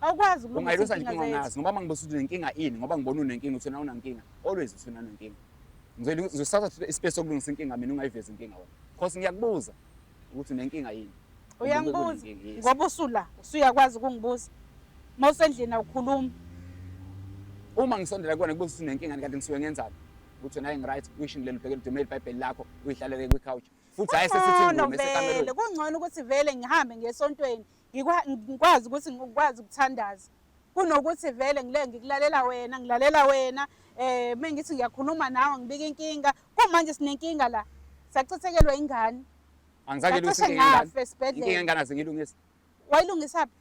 Awukwazi ukulungisa Ungayilungisa nje inkinga inkinga zethu. ungazi ngoba mangibuza ukuthi unenkinga ini ngoba ngibona unenkinga uthi wena unankinga. Always uthi wena unenkinga. Ngizosathatha ispace sokulungisa inkinga mina ungayivezi inkinga wena. Because ngiyakubuza ukuthi unenkinga yini. Uyangibuza ngoba usula usuyakwazi ukungibuza. Uma usendlini awukhulumi. Uma ngisondela kuwena kubuza ukuthi unenkinga kanti ngisuke ngenzani? Ukuthi wena ngi-right uyisho ngilele ubhekele udumele iBhayibheli lakho uyihlalele kwi-couch. Futhi hayi sesithi Kungcono ngoma vele, esekamelweni. kungcono ukuthi vele ngihambe ngiye esontweni ngikwazi ukuthi ngikwazi ukuthandaza kunokuthi vele ngile ngikulalela wena ngilalela wena eh mengithi ngiyakhuluma nawe ngibika inkinga kumanje sinenkinga la sachithekelwa ingane. Angizange Ngacishe ilungise inkinga yengane. ngafa esibhedlela. Inkinga yengane azingilungise. Wayilungisa phi?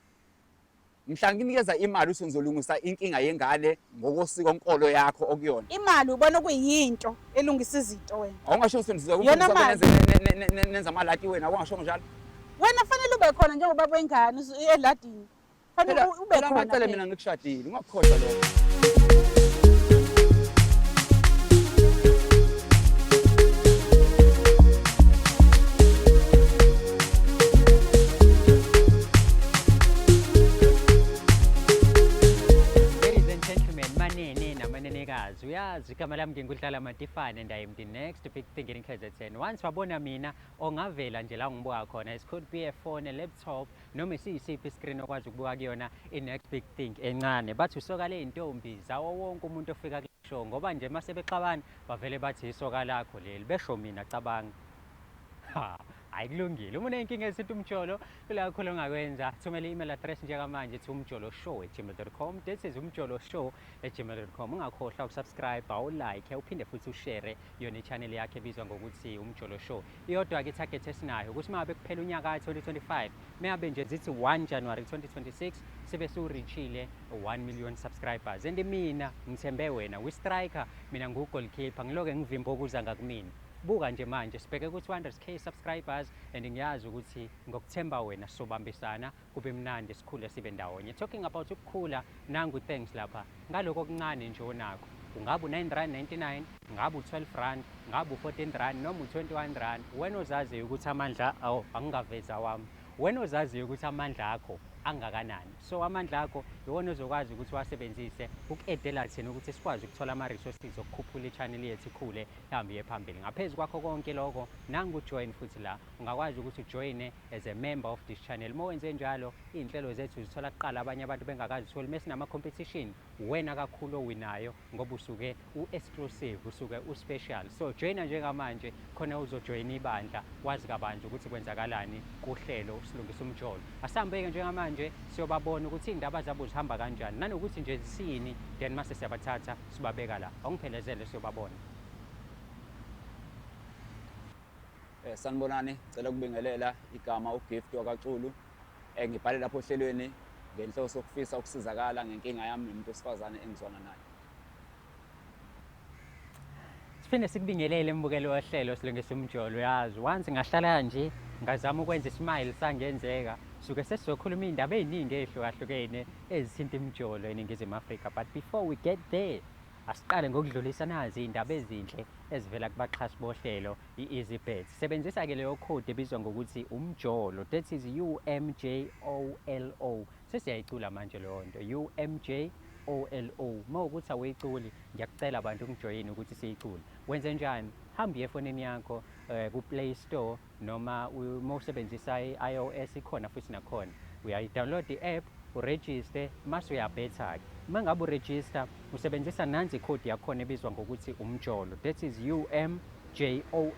Mhla nginikeza imali uthi ngizolungisa inkinga yengane ngokosiko nkolo yakho okuyona. Imali ubona kuyinto elungisa izinto wena. Awungasho ukuthi Yona mali. nenza amalati wena, awungasho njalo. Wena fanele ube khona njengobaba wengane eladini. Fanele ube Phela khona. amacele phela. mina ngikushadile, ungakukhohlwa lokho. Ladies and gentlemen, manene namanenekazi, uyazi igama lami nginguDlala Matifane and I am the next big thing in KZN. Once wabona mina ongavela nje la ngibuka khona, it could be a phone, a laptop, noma isiyisiphi iscreen okwazi ukubuka kuyona i-next big thing encane. Bathi usoka ley'ntombi zawo wonke umuntu ofika kule show ngoba nje uma sebexabana bavele bathi isoka lakho leli, besho mina cabanga. Ha, hayi kulungile. Uma uney'nkinga ezithinta umjolo, kula kakhulu ongakwenza, thumela i-email address njengamanje to umjoloshow@gmail.com. That is umjoloshow@gmail.com. Ungakhohlwa ukusubscribe, awulike, uphinde futhi ushare yona i-channel yakhe ebizwa ngokuthi Umjolo Show. Iyodwa-ke i-target esinayo ukuthi uma ngabe kuphela unyaka ka-2025, mengabe nje zithi 1 January 2026 sibe siwurichile 1 million subscribers. And mina ngithembe wena, wi-striker, mina ngiwu-goalkeeper, ngiloke ngivimba okuza ngakumina. Buka nje manje sibheke ku-200k subscribers and ngiyazi ukuthi ngokuthemba wena sobambisana kube mnandi sikhule sibe ndawonye. Talking about ukukhula, nangu thanks lapha ngaloko okuncane nje onakho. Ungabe u-9 rand 99, ngabe u-12 rand, ngabe u-14 rand noma u-21 rand. Wena ozaziyo ukuthi amandla awu angingaveza wami. Wena ozaziyo ukuthi amandla akho angakanani. So amandla akho iwona ozokwazi ukuthi uwasebenzise uku-edela thina ukuthi sikwazi ukuthola ama-resources okukhuphula i-channel yethu ikhule ihambe iye phambili. Ngaphezu kwakho konke lokho, nangu join futhi la ungakwazi ukuthi ujoyine as a member of this channel. Uma wenze njalo, iy'nhlelo zethu zithola kuqala abanye abantu bengakazitholi. Uma sinama-competition, wena kakhulu owinayo ngoba usuke u-exclusive, usuke u-special. So joyina njengamanje khona uzojoyina ibandla, wazi kabanzi ukuthi kwenzakalani kuhlelo Silungisa Umjolo. Asihambe-ke njengamanje siyobabona ukuthi iy'ndaba zabo zihamba kanjani nanokuthi nje zisini, then mase siyabathatha sibabeka la. Awungiphelezele siyobabona. Sanibonani, cela ukubingelela igama uGift wakaXulu. Ngibhale lapho ohlelweni ngenhloso yokufisa ukusizakala ngenkinga yami nomuntu wesifazane engizwana naye. Siphinde sikubingelele mbukeli wohlelo Silungisa Umjolo. Uyazi, once ngahlala nje ngazama ukwenza ismile sangenzeka, suke sesizokhuluma iy'ndaba ey'ningi ey'hlukahlukene ezithinta imijolo eNingizimu Afrika. But before we get there, asiqale ngokudlulisa nazi iy'ndaba ezinhle ezivela kubaxhasi bohlelo i-EasyBet. Sebenzisa-ke leyo code ebizwa ngokuthi umjolo, that is UMJOLO. Sesiyayicula manje leyo nto, UMJOLO. Uma ukuthi awuyiculi, ngiyakucela abantu ungijoyine ukuthi siyicule. Wenze njani? Hamba uye efonini yakho ku-Play Store noma uma usebenzisa i-iOS ikhona futhi nakhona. Uyayi-download i-app, uregister, mase uyabhetha-ke. Uma ngabe uregister, usebenzisa nansi ikhodi yakhona ebizwa ngokuthi umjolo, that is UMJOLO.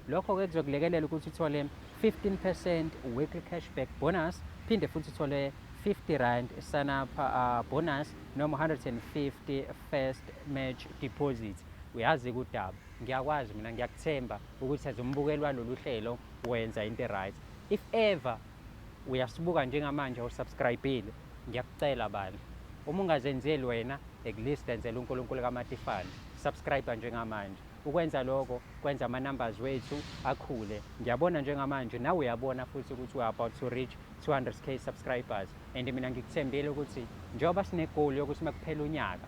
Lokho-ke kuzokulekelela ukuthi uthole 15% weekly cashback bonus, phinde futhi uthole 50 rand sign up bonus noma 150 first match deposit. Uyazi kudaba, ngiyakwazi mina, ngiyakuthemba ukuthi as umbukeli walolu hlelo wenza into right. If ever uyasibuka njengamanje usubscribe-ile, ngiyakucela bandla, uma ungazenzeli wena, at least enzela uNkulunkulu kaMatifane. Subscribe njengamanje. Ukwenza lokho kwenza ama-numbers wethu akhule. Ngiyabona njengamanje, nawe uyabona futhi ukuthi we are about to reach 200k subscribers. And mina ngikuthembile ukuthi njengoba sine-goal yokuthi uma kuphela unyaka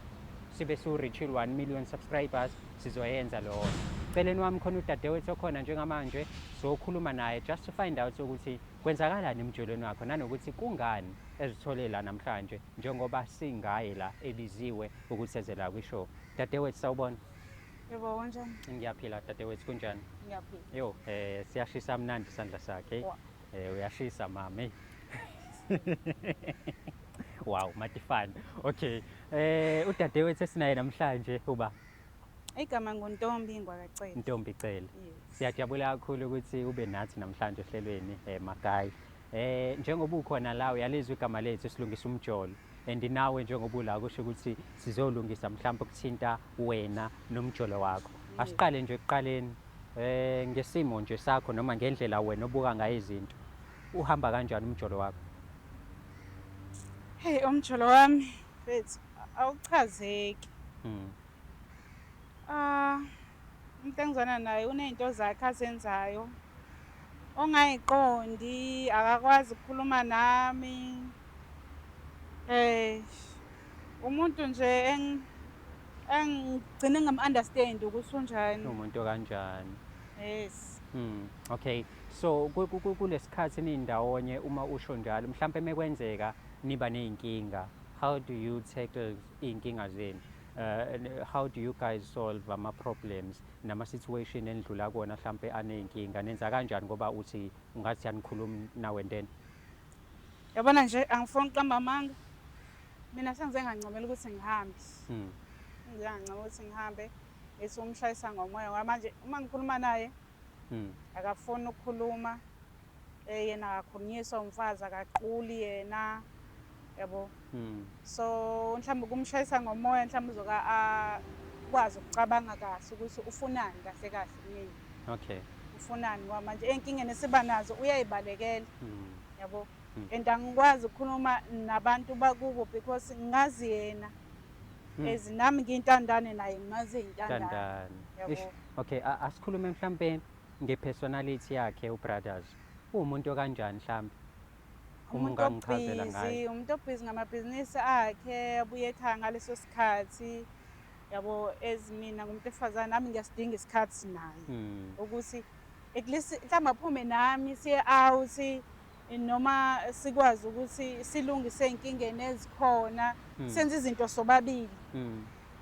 sibe siwu-reach-ile 1 million subscribers, sizoyenza leyo nto. Celeni wami khona udadewethu okhona njengamanje, sokhuluma naye just to find out ukuthi kwenzakalani emjolweni wakho nanokuthi kungani ezithole la namhlanje njengoba singaye la ebiziwe ukuthi eze la kwi-show. Dadewethu, sawubona. Yebo, kunjani? Ngiyaphila dadewethu, kunjani? Ngiyaphila. Yo, siyashisa mnandi isandla sakhe. Wa. Uyashisa mama. Hey. Wow, Matifane. Okay. Udadewethu esinaye namhlanje uba Igama nguNtombi ngwakaCele. Ntombi Cele. Yes. Siyajabula kakhulu ukuthi ube nathi namhlanje ohlelweni Magayi. Njengoba ukhona la uyalizwa igama lethu, silungisa umjolo. And nawe njengoba ula kusho ukuthi sizolungisa mhlawumbe ukuthinta wena nomjolo wakho. Asiqale nje ekuqaleni ngesimo nje sakho noma ngendlela wena obuka ngayo izinto. Uhamba kanjani umjolo wakho? Hey, umjolo wami mfethu awuchazeki. Ah, umuntu engizwana naye uney'nto zakhe azenzayo ongayiqondi, akakwazi ukukhuluma nami. Umuntu nje engigcine ngam-understand ukuthi unjani. Umuntu kanjani? Yes. Okay. So kulesikhathi nindawonye uma usho njalo, mhlambe mekwenzeka niba nezinkinga, how do you tackle iy'nkinga zenu? How do you guys solve ama problems nama situation endlula kuwona mhlambe aney'nkinga? Nenza kanjani ngoba uthi ungathi anikhulumi now and then? Yabona nje angifuni ukuqamba amanga. Mina sengize ngancamela ukuthi ngihambe. Ngize ngancamela ukuthi ngihambe. Ngithi umshayisa ngomoya ngoba manje uma ngikhuluma naye akafuni ukukhuluma. Yena akakhulunyiswa umfazi, akaquli yena. Yabo. So mhlawumbe kumshayisa ngomoya mhlawumbe uzoka akwazi ukucabanga kahle ukuthi ufunani kahle kahle kumina. Okay. Ufunani ngoba manje enkingeni esiba nazo uyayibalekela. Yabo. And angikwazi ukukhuluma nabantu bakubo because ngazi yena. Ezi nami ngiyintandane naye ngimazi eyintandane. Intandane. Yabo. Ish, okay, asikhulume mhlambe ngepersonality yakhe uBrothers. Uwumuntu kanjani mhlambe? Uma Umuntu ungangichazela ngaye. obhizi, umuntu obhizi ngamabhizinisi akhe, abuye ekhaya ngaleso sikhathi. Yabo, ezimina ngumuntu wesifazane nami ngiyasidinga isikhathi naye. Ukuthi at least mhlawumbe aphume nami siye out noma sikwazi ukuthi silungise ey'nkingeni ezikhona, senze izinto sobabili.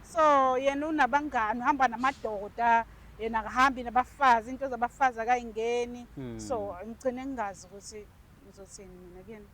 So yena unabangani, uhamba namadoda, yena akahambi nabafazi, into zabafazi akayingeni. So ngigcine ngingazi ukuthi ngizothini mina kuyena.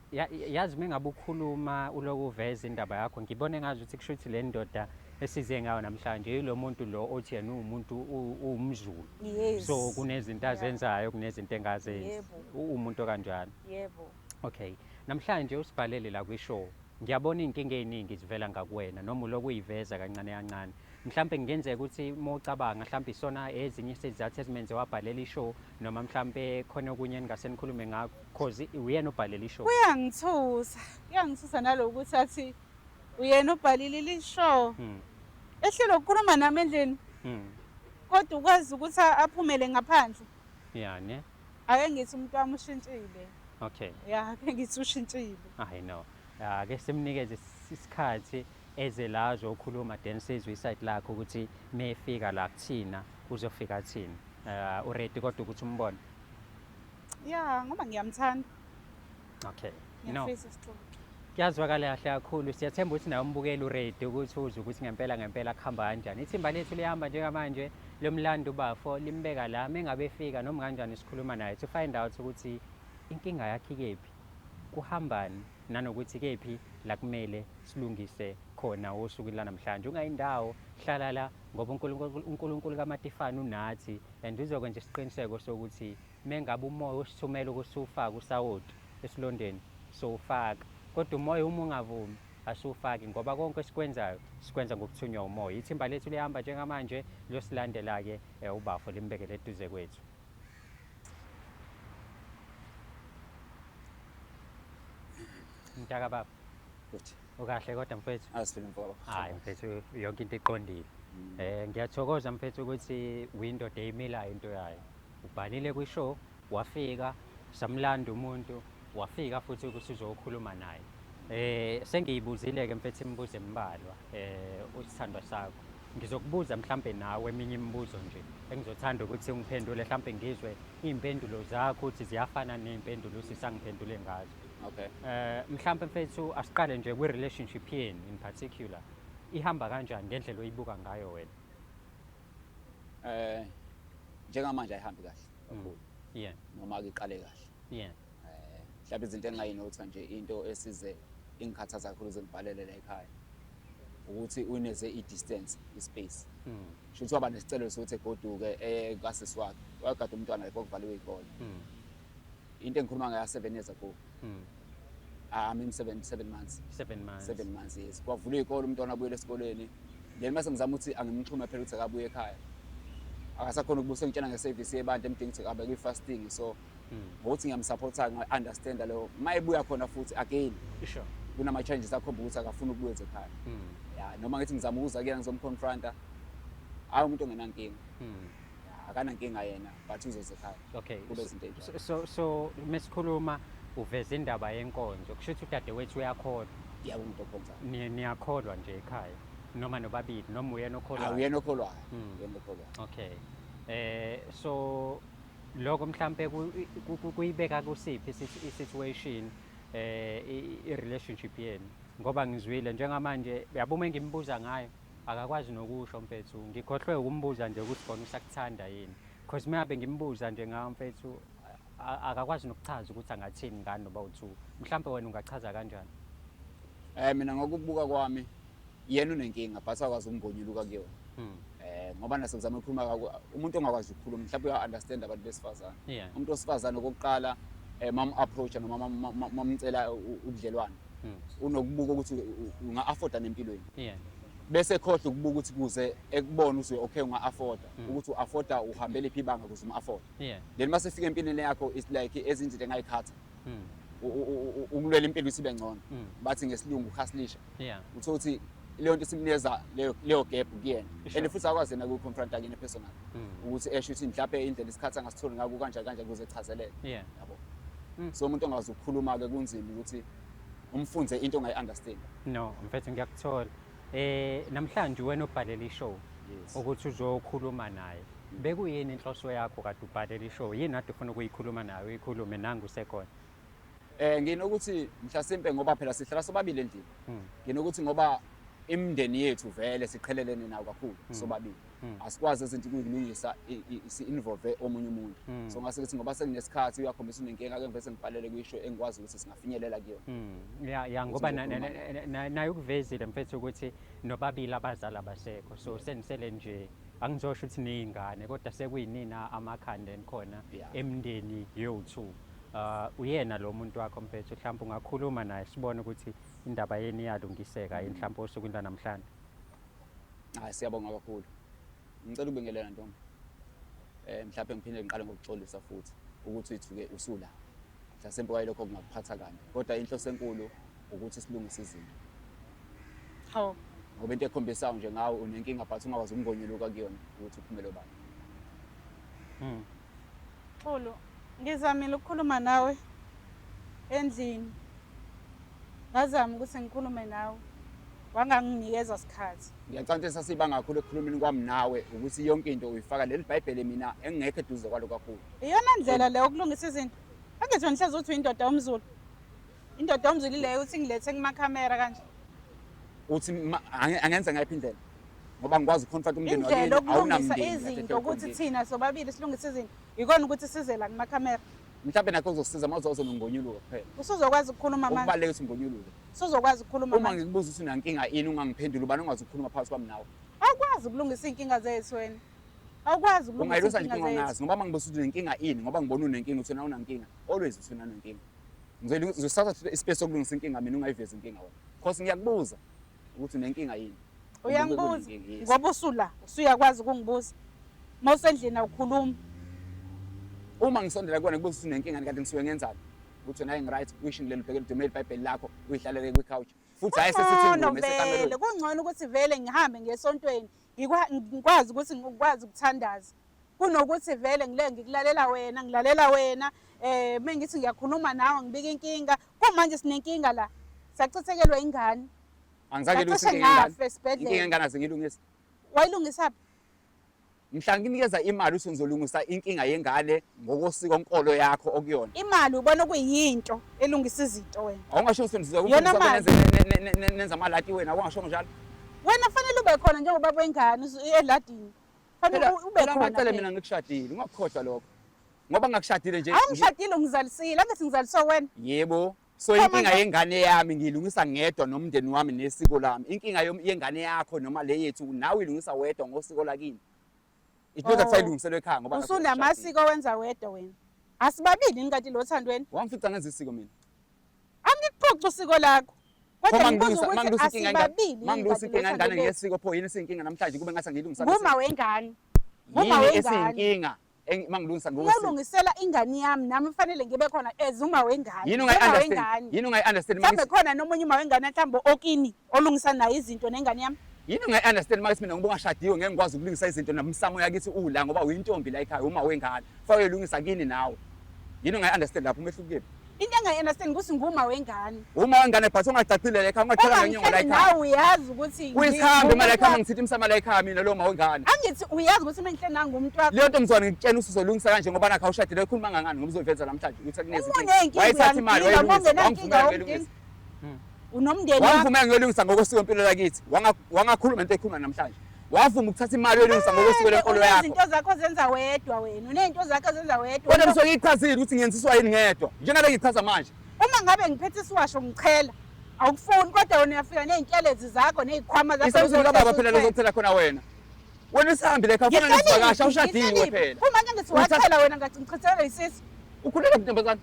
Yazi mengabe ukhuluma uloku uveza indaba yakho, ngibone ngazi ukuthi kusho ukuthi le ndoda esize ngayo namhlanje yilo muntu lo othi yena uwumuntu uwumZulu. Yes. So kunezinto azenzayo, kunezinto engazenzi. Yebo. Uwumuntu kanjani? Yebo. Okay. Namhlanje usibhalele la kwi-show. Ngiyabona iy'nkinga ey'ningi zivela ngakuwena noma uloku uyiveza kancane kancane. Mhlambe kungenzeka ukuthi uma ucabanga mhlambe isona ezinye isizathu ezimenze wabhalela i-show noma mhlambe khona okunye eningase nikhulume ngakho cause uyena obhalela i-show. Kuyangithusa. Kuyangithusa nalokuthi athi uyena obhalile i-show. Ehlelo ukukhuluma nami endlini. Kodwa ukwazi ukuthi aphumele ngaphandle. Yeah, ne? Ake ngithi umuntu wami ushintshile. Okay. Yeah, ake ngithi ushintshile. I know. Ake simnikeze isikhathi eze la azokhuluma then sizwe iside lakhe ukuthi mefika la kuthina uzofika thina. Uready kodwa ukuthi umbone? Yeah, ngoba ngiyamthanda. Okay. No. Ngiyafisa sixoxe. Kuyazwakala kahle kakhulu. Siyathemba ukuthi nawe umbukeli uready ukuthi uzwe ukuthi ngempela ngempela kuhamba kanjani. Ithimba lethu lihamba njengamanje lomlando ubafo limbeka la mengabe efika noma kanjani sikhuluma naye to find out ukuthi inkinga yakhe ikephi, kuhambani nanokuthi kephi la kumele silungise khona osukwini lanamhlanje. Ungayindawo, hlala la ngoba uNkulunkulu kaMatifane unathi and uzokwenza isiqiniseko sokuthi mengabe umoya usithumela ukuthi ufake usawoti esilondeni sowufaka, kodwa umoya uma ungavumi asiwufaki ngoba konke esikwenzayo sikwenza ngokuthunywa umoya. Ithimba lethu lihamba njengamanje liyosilandela-ke ubafo limbekele eduze kwethu. Mntaka baba. Good. Ukahle kodwa mfethu? Asiphile mfowethu. Hayi mfethu, yonke into iqondile. Ngiyathokoza mfethu ukuthi uyindoda eyimilayo into yayo. Ubhalile kwi-show, wafika, samlanda umuntu, wafika futhi ukuthi uzokhuluma naye. Sengiyibuzile-ke mfethu imibuzo embalwa, usithandwa sakho. Ngizokubuza mhlambe nawe eminye imibuzo nje engizothanda ukuthi ungiphendule, mhlambe ngizwe iy'mpendulo zakho ukuthi ziyafana ney'mpendulo usisangiphendule ngazo. Okay. Mhlampe mfethu asiqale nje kwi relationship yenu in particular. Ihamba kanjani ngendlela oyibuka ngayo wena? Njengamanje ayihambi kahle kakhulu. Noma ke iqale kahle. Mhlawumbe izinto engingayinotha nje, into esize ingikhathaza kakhulu zengibhalele la ekhaya ukuthi uneze i-distance, i-space. Shuthi waba nesicelo sokuthi egoduke kasisi wakhe, wagada umntwana lapho kuvaliwe iy'kole. Into engikhuluma ngayo 7 years ago. I mean 7 months. 7 months. 7 months, yes. Kwavulwa iy'kole, umntwana abuyele esikoleni. Then mase ngizama ukuthi angimxhume phela ukuthi akabuye ekhaya. Akasakhona ukubusa, ngitshela nge-service yebandla emdinga ukuthi akabe kwi-fasting, so ngokuthi ngiyamsupporta, ngi-understanda leyo. Uma ebuya khona futhi again, kunama-challenges akhomba ukuthi akafuni ukubuya ekhaya. Ya, noma ngithi ngizama ukuza kuyena ngizomconfronta, hayi umuntu ongenankinga. Ya, akanankinga yena, but uzoza ekhaya. Kube izinto ey'njalo. So mesikhuluma uveza indaba yenkonzo, kusho ukuthi udadewethu uyakholwa. Yebo, umuntu okhonzayo. Niyakholwa nje ekhaya noma nobabili, noma uyena okholwayo? Uyena okholwayo. Uyena okholwayo. Okay. So lokho mhlambe kuyibeka kusiphi i-situation, i-relationship yenu? Ngoba ngizwile njengamanje, uyabo, uma ngimbuza ngayo akakwazi nokusho mfethu. Ngikhohlwe ukumbuza nje ukuthi khona usakuthanda yini, because uma ngimbuza nje ngayo mfethu akakwazi nokuchaza ukuthi angathini ngani noba u2. Mhlambe wena ungachaza kanjani? Mina ngokubuka kwami yena unenkinga, but akwazi ukungonyuluka kuyona. Ngoba nasengizama ukukhuluma umuntu ongakwazi ukukhuluma mhlawumbe uya-understand abantu besifazane. Umuntu wesifazane okokuqala, mam-approach noma mamcela ubudlelwane, unokubuka ukuthi unga-afforda nempilweni. Bese khohlwa ukubuka ukuthi kuze ekubone ukuthi okay unga-afforda, ukuthi u-afforda uhambele iphi ibanga ukuze uma-afforda. Then mase fika empilweni yakho, it's like ezinye izinto engayikhatha. Ukulwela impilo ukuthi ibe ngcono. Bathi ngesilungu uhustlisha. Uthola ukuthi leyo nto isimnikeza leyo gap kuyena. And futhi akwazi yena ukuyiconfronta kuyena personal. Ukuthi esho ukuthi mhlawumbe indlela isikhathi angasitholi ngako kanjani kanjani ukuze echazeleke. Yabo. So umuntu ongazi ukukhuluma ke kunzima ukuthi umfunze into ongayi-understand. No, mfethu ngiyakuthola. Namhlanje wena ubhalela ishow. Ukuthi uzokhuluma naye. Bekuyini inhloso yakho kade ubhalela ishow? Yini kade ufuna ukuyikhuluma naye, uyikhulume nangu usekhona? Nginokuthi mhlasimpe ngoba phela sihlala sobabili endlini. Nginokuthi ngoba imindeni yethu vele siqhelelene nayo kakhulu sobabili. Asikwazi izinto ukuyilungisa si-involve omunye umuntu. So ngase ngithi ngoba senginesikhathi uyakhombisa unenkinga, ke ngivese ngibhalele kwisho engikwazi ukuthi singafinyelela kuyona. Ya, ya, Ukuthi ngoba ngizokhuluma naye ukuvezile mfethu ukuthi nobabili abazali abasekho. So senisele nje, angizosho ukuthi niyingane, kodwa sekuyinina amakhanda enikhona emndeni yo2. Uyena lo muntu wakho mfethu, mhlawumbe ungakhuluma naye sibone ukuthi indaba yeni iyalungiseka yini mhlawumbe osukwini lwanamhlanje. Hayi, siyabonga kakhulu. Ngicela ukubingelela ntombi. Mhlawumbe ngiphinde ngiqale ngokuxolisa futhi ukuthi uthuke usula. Mhlasimpe kwayilokho kungakuphatha kabi. Kodwa inhloso enkulu ukuthi silungise izinto. Hawu. Ngoba into ekhombisayo nje ngawe unenkinga, but ungakwazi ukungonyuluka kuyona ukuthi uphumele obala. Xolo, ngizamile ukukhuluma nawe endlini. Ngazama ukuthi ngikhulume nawe, wanganginikeza isikhathi. Ngiyacabanga ukuthi sasibanga kakhulu ekukhulumeni kwami nawe ukuthi yonke into uyifaka leli Bhayibheli, mina engingekho eduze kwalo kakhulu. Iyona ndlela leyo ukulungisa izinto. Angithi wena hlezi uthi uyindoda yomZulu. Indoda yomZulu ileyo uthi ngilethe kumakhamera kanje. Uthi angenza ngayiphi indlela? Ngoba ngikwazi ukuconfront umndeni Indlela wakini, yokulungisa awunamndeni, izinto kahle ukuthi kahle. thina sobabili silungise izinto. Ikona ukuthi size la kumakhamera. Mhlawumbe nakho kuzosiza uma uzongonyuluka kuphela. Usuzokwazi ukukhuluma manje. Okubalulekile ukuthi ngonyuluke. Usuzokwazi ukukhuluma Uma manje. ngikubuza ukuthi unankinga yini ungangiphenduli, ubani ongazi ukukhuluma phakathi kwami nawe? Awukwazi ukulungisa iy'nkinga zethu wena. Awukwazi ukulungisa Ungayilungisa nje iy'nkinga inkinga zethu. ongazi, ngoba uma ngibuza ukuthi unenkinga yini, ngoba ngibona unenkinga, uthi wena unankinga. Always uthi wena unenkinga. Ngizosathatha ispace sokulungisa inkinga mina ungayivezi inkinga wena. Because ngiyakubuza ukuthi unenkinga yini. Uyangibuza ngoba usula, usuyakwazi ukungibuza. Uma usendlini awukhulumi. Uma ngisondela kuwena kubuza ukuthi unenkinga kanti ngisuke ngenzani? Ukuthi wena ngi-right, uyisho ngilele ubhekele udumele iBhayibheli lakho, uyihlalele kwi-couch. Futhi hhayi sesithi Kungcono ingoma esekamelweni. vele, kungcono ukuthi vele ngihambe ngiye esontweni, ngikwazi ukuthi ngikwazi ukuthandaza. Kunokuthi vele ngile ngikulalela wena, ngilalela wena, uma ngithi ngiyakhuluma nawe ngibika inkinga. Kumanje sinenkinga la. Sachithekelwa ingane. Angizange ngilungise Sacishe inkinga yengane. ngafa esibhedlela. Inkinga yengane azingilungise. Wayilungisa phi? Mhla nginikeza imali uthi ngizolungisa inkinga yengane ngokosiko nkolo yakho okuyona. Imali ubona kuyinto elungisa izinto wena. Awungasho ukuthi Yona mali. ngizokwenza nenza amalati wena, awungasho njalo. Wena fanele ube khona njengoba wengane eladini. Fanele ube Phela khona. Macele phela. mina ngikushadile, ungakukhohlwa lokho. Ngoba ngakushadile nje. Awungishadile ungizalisile, angithi ngizaliswe wena. Yebo. So Cha, inkinga manje- yengane yami ngiyilungisa ngedwa nomndeni wami nesiko lami. Inkinga yengane yakho noma le yethu nawe uyilungisa wedwa ngosiko lakini. It's not that Oh. sayilungiselwe ekhaya ngoba nakho ngishadile. Usunamasiko owenza wedwa wena. Asibabili yini kanti lo thandweni? Wangifica ngenza isiko mina. Angikuphuci usiko lakho. Pho Kodwa ngibuza mangilungisa ukuthi mangilungisa inkinga yengane asibabili yini mangilungisa kanti lo inkinga yengane thandweni? ngesiko pho yini esiyinkinga namhlanje kube ngathi angiyilungisa Nguma wengane. Nguma Yini wengane. esiyinkinga mangilungisa ngokosiko? Uyolungisela ingane yami nami kufanele ngibe khona as uma wengane. Yini Uma ungayi-understand? wengane. Yini ungayi-understand Mhlawumbe khona nomunye uma wengane mhlawumbe okini olungisa naye izinto nengane yami. Yini ungayi-understand uma mina ngoba ungashadiwe ngeke ngikwazi ukulungisa izinto nomsamo yakithi ula ngoba uyintombi la ekhaya uma wengane. Fanele uyolungisa kini nawe. Yini ungayi-understand lapho umehluko kephi? Into engayi-understand ukuthi nguma wengane. Uma wengane but ungacacile la ekhaya ungathola Uma ngenyongo la ngihleli ekhaya. nawe uyazi ukuthi Uyisihambi imali ekhaya ngumuntu ngithinta imsamo la ekhaya mina lo ma wengane. Angithi uyazi ukuthi mina ngihleli nangumuntu wakho. Leyo nto mzwane ngikutshena ukuthi uzolungisa kanje ngoba nakho awushadile ukhuluma ngangani ngoba uzoyiveza namhlanje ukuthi akunezinkinga. Uma uney'nkinga Wayithatha imali uyangidinga, uma wayilungisa, ungenankinga wangivumela awungidingi. ngiyilungisa. Unomndeni wakho. Wangivumela ngiyolungisa ngokosiko empilo lakithi. Wangakhuluma into ekhuluma namhlanje. Wavuma ukuthatha imali uyolungisa ngokosiko lenkolo yakho. Unezinto zakho ozenza wedwa wena. Uney'nto zakho ozenza wedwa. Kodwa ngisuke ngiyichazile ukuthi ngiyenziswa yini ngedwa. Njengale ngichaza manje. Uma ngabe ngiphethe isiwasho ngichela awukufuni kodwa wena uyafika ney'ntelezi zakho ney'khwama zakho. Isemzini kababa phela lozokuthela khona wena. Wena usihambile ekhaya ufana nesivakashi awushadiwe phela. Kumanje ngithi wachela wena ngathi ngichithelwe yisisu. Ukhulele ntombazane.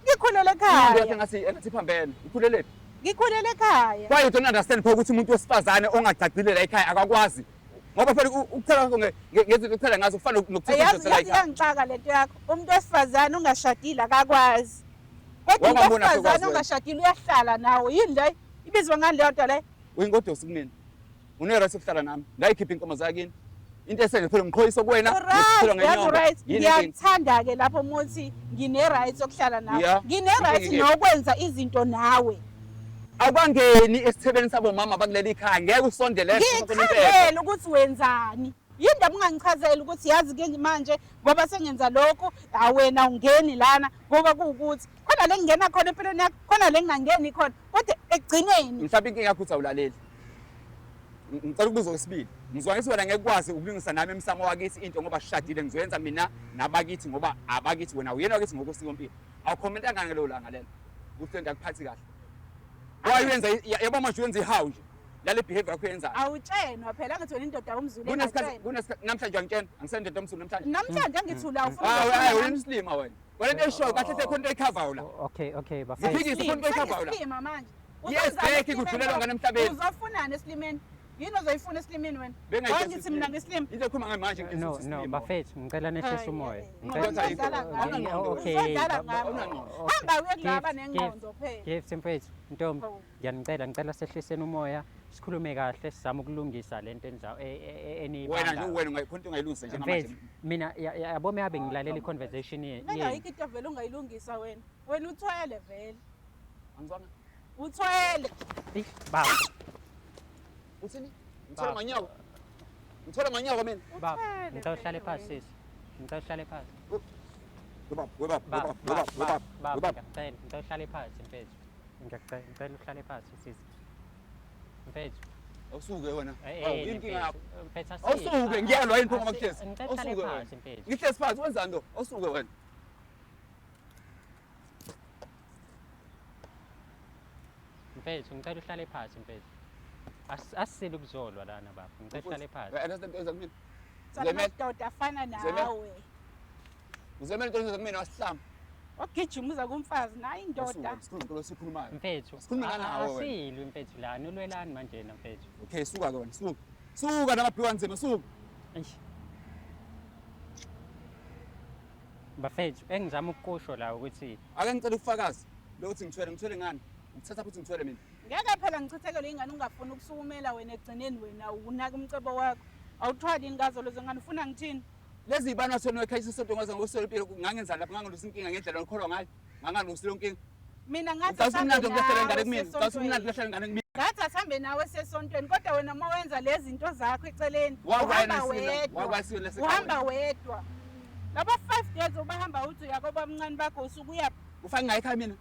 Ngikhulele Ingqondo yakhe ekhaya. ngathi engathi iphambene. Ukhulele. Ngikhulele ekhaya. Why you don't understand pho ukuthi umuntu wesifazane ongacacile la ekhaya akakwazi. Ngoba phela ukuthela kwakho ngezinto okuthela ngazo kufana nokuthatha Yazi indoda la yazi ekhaya. iyangixaka lento yakho. Umuntu wesifazane ongashadile akakwazi. Kodwa umuntu Wangabona wesifazane sekwazi wena. ongashadile uyahlala nawe. Yini le? Ibizwa ngani leyo nto leyo? Uyingodosi kumina. Une-right yokuhlala nami. Ngayikhipha inkomo zakini. Into esenze phela ngiqhoyisa kuwena. Right, ngikuthela that's ngenyongo. right. Yini inkinga? Ngiyakuthanda-ke lapho uma uthi ngine-right yokuhlala nawe. Yeah. Ngine-right Inkinga ikephi? nokwenza izinto nawe. Awukangeni esithebeni sabomama bakuleli khaya ngeke usondele Ngichazele ukuthi wenzani. Yini ndaba ungangichazeli ukuthi yazi ke manje ngoba sengenza lokhu awena ungeni lana ngoba kuwukuthi khona le ngingena khona empilweni yakho khona le ngingangeni khona kodwa ekugcineni Mhlawumbe inkinga yakho uthi awulaleli. Ngicela ukubuza okwesibili. Ngizwa ngithi wena ngeke ukwazi ukulungisa nami emsamo wakithi into ngoba sishadile ngizoyenza mina nabakithi ngoba abakithi wena uyena wakithi ngokosiko mpilo. Awukhomentanga ngalelo langa lelo. Uthi lento akuphathi kahle. Why uyenza yabo manje uyenza ihawu nje. Lale behavior yakho uyenzayo. Awutshenwa phela angithi wena indoda umzulu Kunesikhathi engatshenwa. kunesikhathi namhlanje angitshena angisendoda omzulu namhlanje. Namhlanje angithi ula ufuna Hayi ukukhuluma hayi nami. wena umslima wena. Wena into eshoyo kahle hle khona into eyikhavayo la. Okay, okay, bafethu. Ziphikise khona into eyikhavayo la. Sengisilima manje. Yes, Uzozama bheki esilimeni kudlulela lo. ngane emhlabeni. Uzofunani esilimeni? Yini ozoyifuna esilimeni wena? Bengayitshela Wangithi mina ngisilima. Into ekhuluma ngayo manje ngitshela No, ukuthi no, isilima. bafethu, ngicela nehlise Hayi, umoya. eh, Ngicela Uzodlala Okay, ngami. okay. Uzodlala ngami. Awunangqondo. Okay. Hamba uye kulaba Gift, nengqondo phela. Gift mfethu, ntombi, Hawu. ngiyanicela, ngicela sehliseni umoya, sikhulume kahle, sizame ukulungisa lento Wena nje eniyibangayo. wena ungayikhona into ongayilungisa njengamanje. Mfethu, mina yabo mehabe ngilalela i-conversation Mina yenu. ayikho into vele ongayilungisa wena. Wena uthwele vele. Angizwanga. Uthwele. Eish, baba, Uthini? Ngithola Baba. ngonyawo. Ngithola ngonyawo mina. baba, Uthwele ngicela uhlale vele phansi wena. sisi. Ngicela uhlale phansi. Webaba, webaba, Baba, webaba, webaba, baba, webaba, baba, webaba. ngiyacela, ngicela uhlale phansi mfethu. Ngiyacela, ngicela uhlale phansi sisi. Mfethu. Awusuke wena. Eh, Awu, eh, yini inkinga yakho? mfethu, mfethu, Awusuke ngiyalwa yini pho ngoba kuhlezi? Ngicela uhlale Awusuke wena. phansi mfethu. Ngihlezi phansi wenzani lo? Awusuke wena. Mfethu, ngicela uhlale phansi mfethu. Asisile ukuzolwa lana baba. Ngicela uhlale phansi. Understand into eza kumina? Tsala Uzemela. amadoda afana Uzemela. nawe. Uzemela into eza kumina wasihlamba. Ogijima uza kumfazi nayi indoda. Sikhuluma into esikhulumayo. Mfethu, Sikhulume nganawe wena. asilwi mfethu lana, ulwelani manje na mfethu? Okay, suka ke wena, suka. Suka namabhiwa nzima, suka. Eish. Bafethu, engizama ukukusho la ukuthi Ake ngicela ubufakazi lokuthi ngithwele, ngithwele ngani? Ukuthatha futhi ngithwele mina. Ngeke phela ngichithekele ingane ungafuni ukusukumela wena ekugcineni wena unaka umcebo wakho. Awuthwali yini ngazo lezo ngane ufuna ngithini? Lezi zibani wathona ekhaya isonto ngaze ngoswela impilo ngangenzani lapho ngangalusa inkinga ngendlela okholwa ngayo. Ngangalusa leyo nkinga. Mina ngathi Ucasuka umnandi sambe ukulahlela ingane nawe kumina. Ucasuka umnandi sisesontweni. ukulahlela ingane kumina. Ngathi asihambe nawe sesontweni kodwa wena uma wenza lezi zinto zakho eceleni uhamba wedwa. Uhamba wedwa. Laba 5 days ubahamba uthi uyakobamncane bakho usuke uya Ufake ngayi ekhaya mina.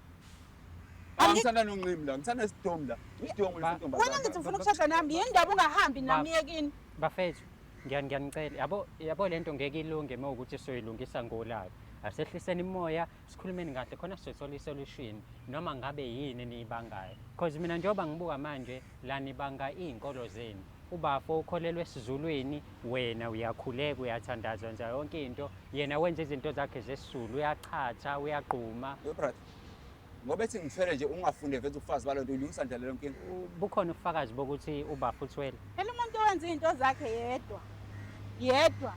Angithanda nonqimi la, ngithanda isidomu la. Isidomu lesintombazane. Wena ngithi ufuna ukushada nami, yini ndaba ungahambi nami yekini? Bafethu, ngiyanicela yabo yabo lento ngeke ilunge uma ukuthi soyilungisa ngolaka. Asehliseni imoya, sikhulumeni kahle khona sizothola isolution noma ngabe yini eniyibangayo. Cause mina njengoba ngibuka manje la nibanga iy'nkolo zenu. Ubafo ukholelwa esizulwini, wena uyakhuleka, uyathandaza, wenza yonke into. Yena wenza izinto zakhe zesizulu, uyachatha, uyagquma. Yo brother. Ngoba ethi ngithwele nje ungafunde vele ubufazi balonto ulungisa njani leyo nkinga? Bukhona ubufakazi bokuthi ubafo uthwele. Phela umuntu owenza izinto zakhe yedwa yedwa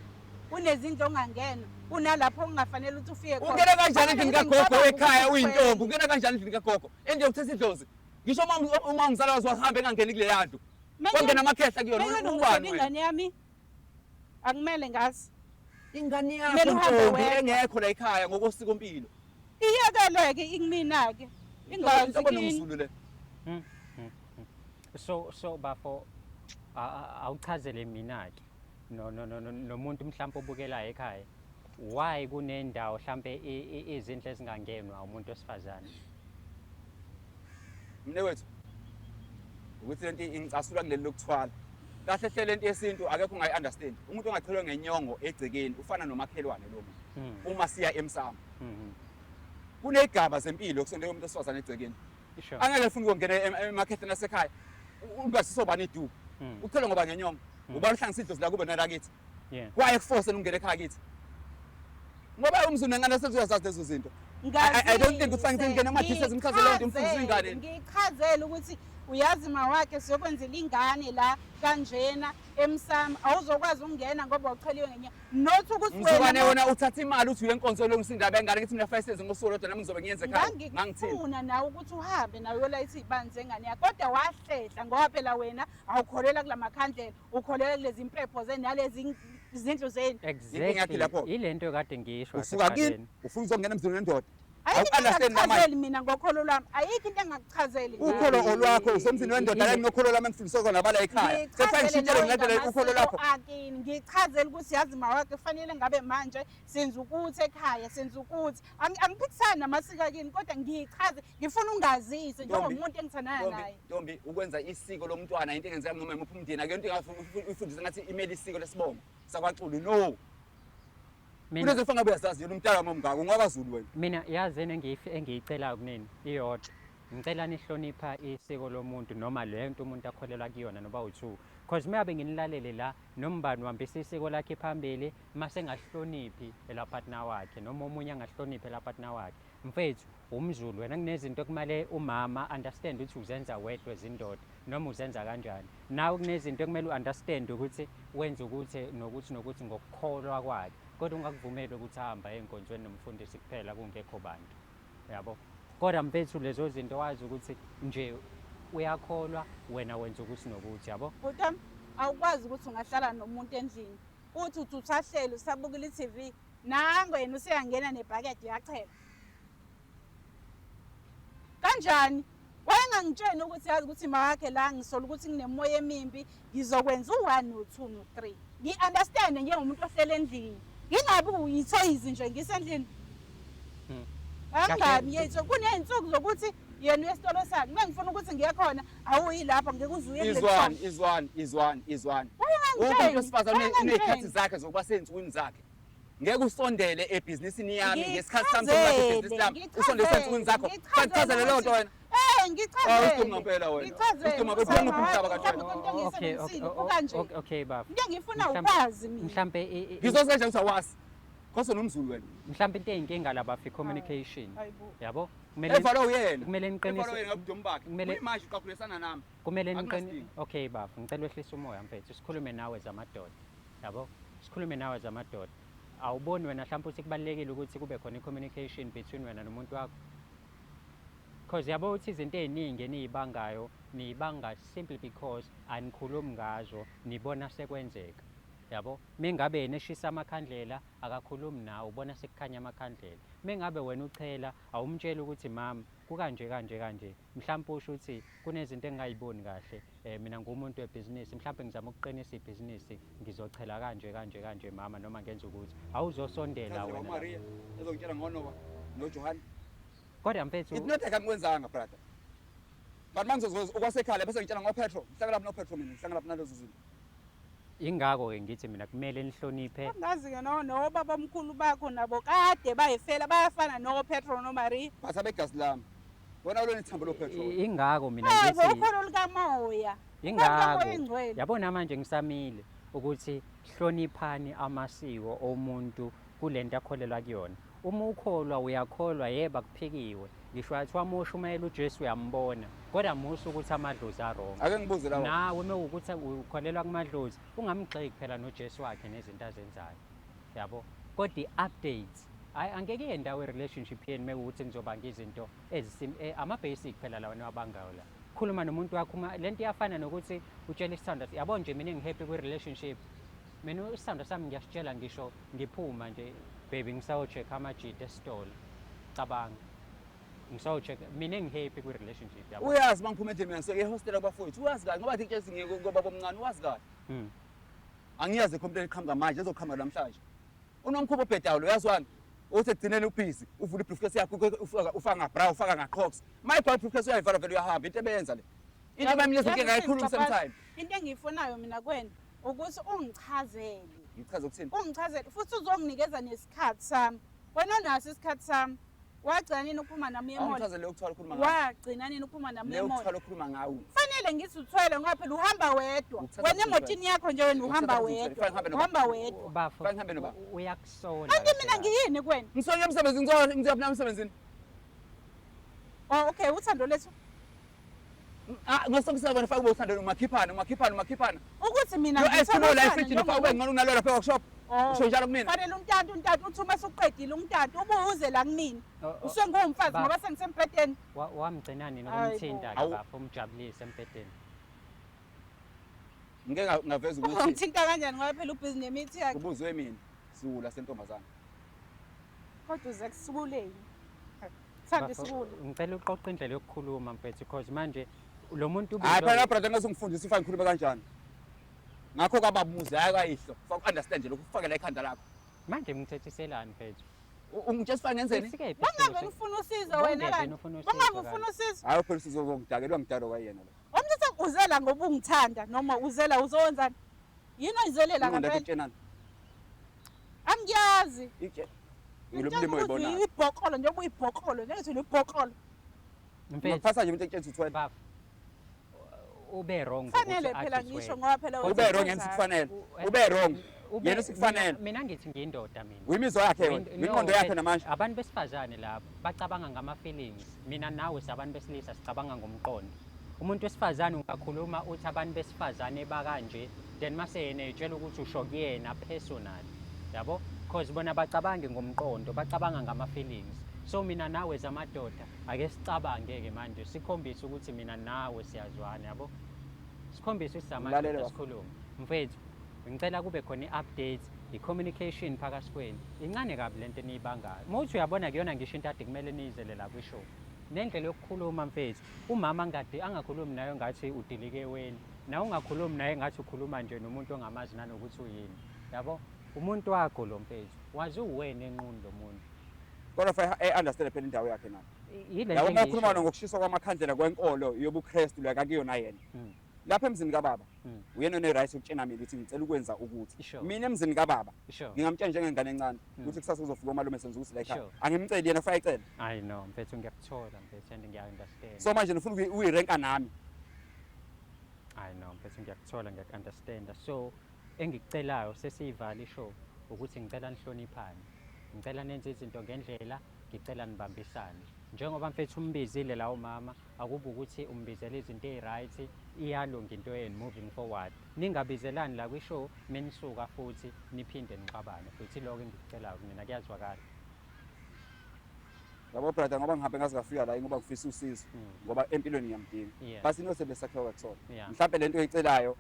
kunezinto ongangena kunalapho okungafanele ukuthi ufike khona. Ungena kanjani endlini kagogo Ngicabanga ekhaya ukuthi uyintombi? Ungena kanjani endlini kagogo? Endlini yokuthetha idlozi. Ngisho uma ungizala wazi wahambe engangeni kuleya ndlu. Kwangena amakhehla kuyona Meke ubani wena? ingane yami akumele ngazi. Ingane yakho Kumele uhambe ntombi wedwa. engekho la ekhaya ngokosikompilo. Iyekeleke ikumina-ke ingazi Inhlobo kini. nomzulu le. So bafo awuchazele mina-ke no no no nomuntu mhlawumbe obukelayo ekhaya why kunendawo mhlambe izindlu ezingangenwa umuntu wesifazane. Mne wethu ukuthi lento ingicasula kuleli lokuthwala. Kahle hle lento yesintu akekho ungayi-understand. Umuntu ongachelwe ngenyongo egcekeni ufana nomakhelwane lo muntu. Uma siya emsamo. Kuney'gaba zempilo kusondela umuntu wesifazane egcekeni. Angeke ufune ukungena emakhehleni asekhaya. Ungasisobani iduku. Uchelwe ngoba ngenyongo. Ubani uhlanganisa idlozi la kube nelakithi. Kwaye kuforce ungene ekhaya kithi. Ngoba umzulu nengane sezuyazazi lezo zinto. I don't think ukuthi fanele ngene ama-details ngichazele lento umfundisi ingane. Ngichazele ukuthi uyazi mawakhe siyokwenzela ingane la kanjena emsamo awuzokwazi ukungena ngoba ucheliwe ngenyanga. Not ukuthi Mzukwane wena uthatha imali uthi uye enkonzweni yolungisa indaba yengane ngithi mina fanele senze ngosuku lodwa nami ngizobe ngiyenze ekhaya. Ngangithini? Ngangikufuna nawe ukuthi uhambe nawe uyolayitha iy'bani zengane yakho kodwa wahlehla ngoba phela wena awukholelwa kula makhandlela ukholelwa kulezi mpepho zenu nalezi zindlu zenu. Inkinga yakhe lapho. Ile nto kade ngiyisho Usuka kini ufuna uzongena emzini wendoda. Ayikho into Awu-understand namanje. engakuchazeli mina ngokholo lwami ayikho into engakuchazeli ngayo. Ukholo olwakho usemzini wendoda la nginokholo lwami engifundiswe kona bala ekhaya. Sekufanele ngishintshele ngilandele ukholo lwakho. Akini ngichazele ukuthi yazi mawakhe kufanele ngabe manje senza ukuthi ekhaya senza ukuthi angiphikisani namasiko akini kodwa ngichaze ngifuna ungazise njengomuntu engithandana naye. Ntombi ukwenza isiko lomntwana into engenzeka noma imuphi umndeni akuyonto engafundisa ngathi imele isiko lesibongo sakwaXulu no. Mina Kunezinto ngabe uyazazi yena umntana wami omngaka ungakwaZulu wena. Mina yazi yena engiyicelayo kunini iyodwa. Ngicela nihlonipha isiko lomuntu noma le nto umuntu akholelwa kuyona noba u-two. Cause uma ngabe nginilalele la nombani uhambisa isiko lakhe phambili mase engahloniphi ela partner wakhe noma omunye angahloniphi ela partner wakhe. Mfethu umZulu wena kunezinto ekumele umama understand ukuthi uzenza wedwa ezindoda noma uzenza kanjani. Nawe kunezinto ekumele u-understand ukuthi wenza ukuthi nokuthi nokuthi ngokukholwa kwakhe. Kodwa ungakuvumeli ukuthi ahambe ey'nkonzweni nomfundisi kuphela kungekho bantu. Yabo. Kodwa mfethu lezo zinto wazi ukuthi nje uyakholwa wena wenza ukuthi nokuthi yabo. Bhuti wami awukwazi ukuthi ungahlala nomuntu endlini uthi uthi usahleli usabukela i-TV nango yena useyangena nebhakede uyachela. Kanjani? Wayengangitsheni ukuthi yazi ukuthi mawakhe la ngisola ukuthi nginemoya emimbi ngizokwenza u-1 no-2 no-3. Ngi-understand njengomuntu ohlele endlini. Ngingabi uyithoyizi nje ngisendlini. Angabi yethu kuney'nsuku zokuthi yena uye esitolo sakhe. Uma ngifuna ukuthi ngiye khona awuyi lapho ngeke uze uye kuleli Izwani, sonto. izwani, izwani, izwani. Wayengangitsheni, Wonke umuntu wesifazane wayengangitsheni. uney'khathi zakhe zokuba sey'nsukwini zakhe. Ngeke usondele ebhizinisini yami ngesikhathi sami sokuba sebhizinisini lami. Usondele esey'nsukwini zakho. Ngichazele leyo nto wena. Ngichazele. Usiduma ngempela wena. Usiduma ngempela uphi umhlaba kanti wena? Okay, Okay baba. Into engifuna ukwazi mina. Mhlambe Ngizozenza ukuthi awazi. Khoso nomZulu wena. Mhlambe into eyinkinga laba fi communication. Yabo? Kumele Evalwe uyena. Kumele niqinise. Evalwe uyena ngobudomu bakhe. Kuyimanje uqaphulisana nami. Kumele niqinise. Okay baba, ngicela wehlise umoya mfethu. Sikhulume nawe zamadoda. Yabo? Sikhulume nawe zamadoda. Awuboni wena mhlawumbe ukuthi kubalulekile ukuthi kube khona i-communication between wena nomuntu wakho? Because yabo ukuthi izinto ey'ningi eniyibangayo niyibanga simply because anikhulumi ngazo nibona sekwenzeka. Yabo? Mengabe yena eshisa amakhandlela akakhulumi nawe ubona sekukhanya amakhandlela. Mengabe wena uchela awumtsheli ukuthi mama Kukanje kanje kanje. Mhlawumbe usho ukuthi kunezinto engingayiboni kahle. Mina ngumuntu webhizinisi, mhlawumbe ngizama ukuqinisa ibhizinisi, ngizochela kanje kanje kanje mama noma ngenza ukuthi. Awuzosondela Chaze wena. la. uMaria ezongitshela ngoNowa noJohane. Kodwa mfethu It's not like angikwenzanga brother. But mangizozwa okwasekhaya bese ngitshela ngoPetro, ngihlangana laphi noPetro mina, ngihlangana laphi nalezo zinto. Ingakho-ke ngithi mina kumele nihloniphe. Angazi-ke no nobabamkhulu bakho nabo kade bayifela bayafana noPetro noMaria. But abegazi lami. Wena ulona ithambo loPetro. Ingakho mina Hayi bo ngithi ukholo lukamoya. Ingakho ingcwele. Yabona manje ngisamile ukuthi hloniphani amasiko omuntu kulento akholelwa kuyona. Uma ukholwa uyakholwa yebo akuphikiwe. Ngisho athiwa uma ushumayela uJesu uyambona kodwa musa ukuthi amadlozi a-wrong. Ake ngibuze lawa. Nawe uma ukuthi ukholelwa kumadlozi ungamgxeki phela noJesu wakhe nezinto azenzayo. Yabo? Kodwa i-updates hayi angeke iye ndawo i-relationship yenu uma kuwukuthi nizobanga izinto ezisim ama-basic phela lawa niwabangayo la. Khuluma nomuntu wakho uma lento iyafana nokuthi utshela isithandwa yabo nje mina ngi-happy kwi-relationship. Mina isithandwa sami ngiyasitshela ngisho ngiphuma nje baby ngisayo-check amajita esitolo. Cabanga. Ngisayo-check mina ngi-happy kwi-relationship yabo. Uyazi mangiphuma endlini mina ngisuke ehostela kubafowethu. Uyazi kahle ngoba ngitshela ukuthi ngiye kobaba omncane uwazi kahle. Angiyazi i-complaint eqhamuka manje ezoqhamuka namhlanje. Unomkhuba obhedayo lo yazi wani? Uthi ekugcineni ubhizi uvula i-briefcase yakho ufaka ngabra ufaka ngaqhoks. Mayibhala i-briefcase uyayivala vele uyahamba into ebeyenza le. Into ebamnikeza inkinga ayikhulumi same time. Into engiyifunayo mina kuwena ukuthi ungichazele. Ngichaze ukuthini? Ungichazele futhi uzonginikeza nesikhathi sami. Wena unaso isikhathi sami. Wagcina nini ukuphuma nami emall? Awungichazele leyo kuthwala ukhuluma ngayo. Wagcina nini ukuphuma nami Leyo emall? kuthwala ukhuluma ngawo. Fanele ngithi uthwele ngoba phela uhamba wedwa. Ukuthatha Wena kuthwele. emotini yakho nje wena uhamba Ukuthatha kuthwele. wedwa. Fanele ngihambe noba. Uhamba wedwa. Bafo. Fanele ngihambe noba. Uyakusola. Kanti kahle mina kahle. ngiyini kuwena? Ngisuke emsebenzini ngizwa ngizwa mina emsebenzini. Oh okay, uthando lethu Ah ngosonke wena faka ube uthando umakhiphana umakhiphana umakhiphana. Ukuthi mina Lo ice cream la ngithola efrijini faka ube ngcono kunalo lapha workshop. Oh. Usho njalo kumina. Fanele umtata umtata uthi uma suqedile umtata ubuze la kumina. Oh, oh. Usenguwumfazi Ba- ngoba sengisembhedeni. Wamgcina nini Hayi bo. ukumthinta ke Awu. bafo umjabulise embhedeni? Ngike ngaveza ukuthi Ungithinta kanjani ngoba phela ubhizi nemithi yakhe. ubuzwe mina siwula sentombazana. Kodwa uze kusukuleni. Thanda Bafo, isiwula. Ngicela uqoqe indlela yokukhuluma mfethu because manje lo muntu Hayi ubizwa- phela brother ngase ngifundise ufake ngikhulume kanjani. Ngakho kababuze hayi kayihlo. Faka understand nje lokhu ufake la ekhanda lakho. Manje ngithethiselani mfethu? Ungitshela sifane ngenzeni? Isikephi Bangabe isimo ufuna usizo wena Bongeve kanti. ufuna usizo Bangabe kanti. ufuna usizo. Hayi phela usizongidakelwa ngidalo kwayena lo. Umthetho uzela ngoba ungithanda noma uzela uzowenzani? Yini oyizelela Ingqondo yakho ngempela? itshenani? Angiyazi. Itshe. Ngilo mlimo oyibonayo. Ibhokolo njengoba uyibhokolo, njengoba uyibhokolo. Mfethu, Ngakuphatha nje umuntu ekutshela uthwele. bafo. Ube wrong Fanele ngokuthi phela athi ngisho uthwele. ngoba phela Ube wrong yena sikufanele. Ube wrong. Yena sikufanele. Mina ngithi ngiyindoda mina. Uyimizwa yakhe wena. No, Ingqondo yakhe mfethu, namanje. Abantu besifazane labo bacabanga ngama-feelings. Mina nawe sabantu besilisa sicabanga ngomqondo. Umuntu wesifazane ungakhuluma uthi abantu besifazane bakanje then mase yena etshela ukuthi usho kuyena personal. Yabo? Because bona bacabange ngomqondo, bacabanga ngama-feelings. So mina nawe zamadoda ake sicabange-ke manje sikhombise ukuthi mina nawe siyazwana yabo. Sikhombise ukuthi Ngilalele samadoda bafo. sikhulume. Mfethu, ngicela kube khona i-update, i-communication phakathi kwenu. Incane kabi lento eniyibangayo. Uma uthi uyabona kuyona ngisho into ade kumele niyizele la kwishow. Nendlela yokukhuluma mfethu, umama angade angakhulumi naye ngathi udilike weni. Nawe ungakhulumi naye ngathi ukhuluma nje nomuntu ongamazi nanokuthi uyini. Yabo? Umuntu wakho lo mfethu, wazi uwena enqunu lo muntu. Kodwa fa e understand phela indawo yakhe nayo. Yile Yabo nto uma ukhuluma engiyishoyo. ngokushiswa kwamakhandlela kwenkolo yobuKristu la kakuyona yena. Lapha emzini kababa uyena one-right yokutshena mina ukuthi ngicela ukwenza ukuthi. Mina emzini kababa ngingamtshela njengengane encane ukuthi kusasa kuzofika umalume senza ukuthi la ekhaya. Angimceli yena kufanele ayicele. I know mfethu ngiyakuthola mfethu and ngiya-understand. So manje ngifuna uyirenka nami. I know mfethu ngiyakuthola ngiyaku-understand. So engikucelayo sesiyivala ishow ukuthi ngicela nihloniphane. Ngicela nenze izinto ngendlela, ngicela nibambisane. Njengoba mfethu umbizile la umama, akube ukuthi umbizele izinto ezi-right, iyalunga into yenu moving forward. Ningabizelani la kwishow, menisuka futhi niphinde nixabane futhi. Iloko engikucelayo kunina, kuyazwakala. Yabo brother, ngoba ngihambe ngaze ngafika la ngoba ngifisa usizo ngoba empilweni ngiyamdinga. Basi inose besakhiwa kwakuthola. Mhlambe lento oyicelayo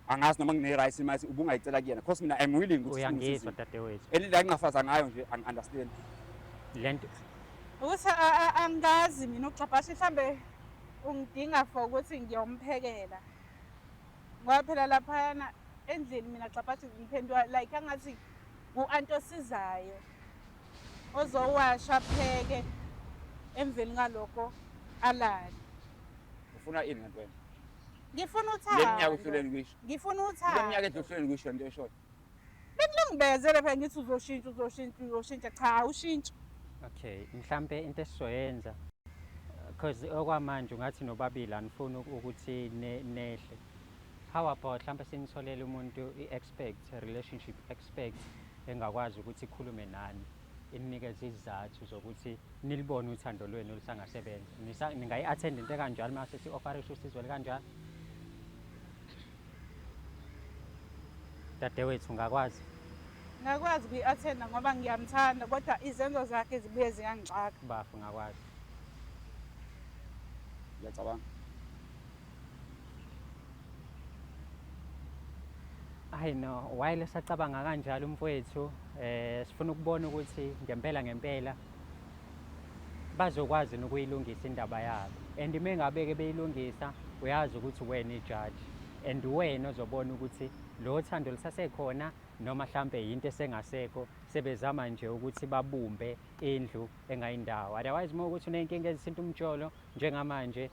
angazi noma ngine-right mase ubungayicela kuyena because mina I'm willing ukuthi Uyangizwa ngisize. dadewethu. And la ngingafaza ngayo nje angi-understand. Lento Ukuthi angazi mina uGxabhashe mhlambe ungidinga for ukuthi ngiyomphekela. Ngoba phela laphayana endlini mina Gxabhashe ngiphenduka like angathi u-anti osizayo ozowasha apheke emveni kwalokho alale. Ufuna ini kanti wena? Ngifuna Le minyaka uthando. uhluleni kuyisho. Ngifuna Le minyaka uthando. edlule uhluleni kuyisho lento oyishoyo. Bengilungibezele phela ngithi uzoshintsha uzoshintsha uzoshintsha cha awushintshi. Okay, mhlampe into esizoyenza because okwamanje ungathi nobabili anifuni ukuthi nehle. How about mhlampe sinitholele umuntu i-expert, relationship expert engakwazi ukuthi ikhulume nani, ininikeze izizathu zokuthi nilibone uthando lwenu lusangasebenza. Ningayi-attend into ekanjalo uma sesi-offerisha usizo olukanjalo? Dadewethu ungakwazi? Ngakwazi ukuyi-attenda ngoba ngiyamthanda kodwa izenzo zakhe zibuye ziyangixaka. Bafu ngakwazi. Ngiyacabanga. I know while esacabanga kanjalo umfowethu sifuna ukubona ukuthi ngempela ngempela bazokwazi nokuyilungisa indaba yabo and uma ngabe-ke beyilungisa uyazi ukuthi wena ijaji and wena ozobona ukuthi lo thando lisasekhona noma hlampe yinto esengasekho sebezama nje ukuthi babumbe indlu engayindawo. Otherwise uma ukuthi uney'nkinga ezithinta umjolo njengamanje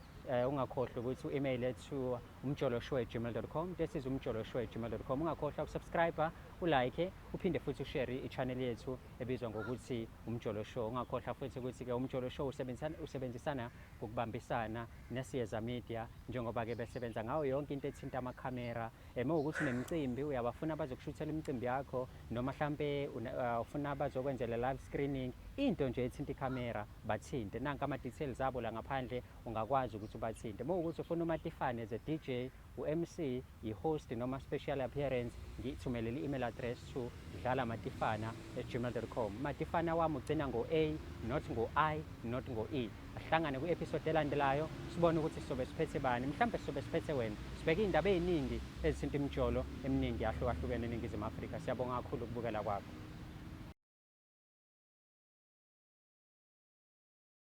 ungakhohlwa ukuthi u-email to umjoloshow@gmail.com. This is umjoloshow@gmail.com. Ungakhohlwa ukusubscribe, ulike, uphinde futhi ushare i-channel yethu ebizwa ngokuthi Umjolo Show. Ungakhohlwa futhi ukuthi-ke Umjolo Show usebenzisana ngokubambisana neSiyeza Media njengoba-ke besebenza ngayo yonke into ethinta amakhamera. Uma ukuthi unemicimbi uyabafuna bazokushuthela imicimbi yakho noma hlampe ufuna bazokwenzela live screening, into nje ethinta ikhamera bathinte. Nanka ama-details abo la ngaphandle ungakwazi ukuthi ubathinte. Uma ukuthi ufuna uMatifane as a DJ, u-MC, i-host noma special appearance, ngithumelele i-email address to dlalamatifana@gmail.com. Matifana wami ugcina ngo-A, not ngo-I, not ngo-E. Ahlangane kwi-episode elandelayo sibone ukuthi sizobe siphethe bani, mhlawumbe sizobe siphethe wena. Sibheke iy'ndaba ey'ningi ezithinta imijolo eminingi yahlukahlukene eNingizimu Afrika. Siyabonga kakhulu ukubukela kwakho.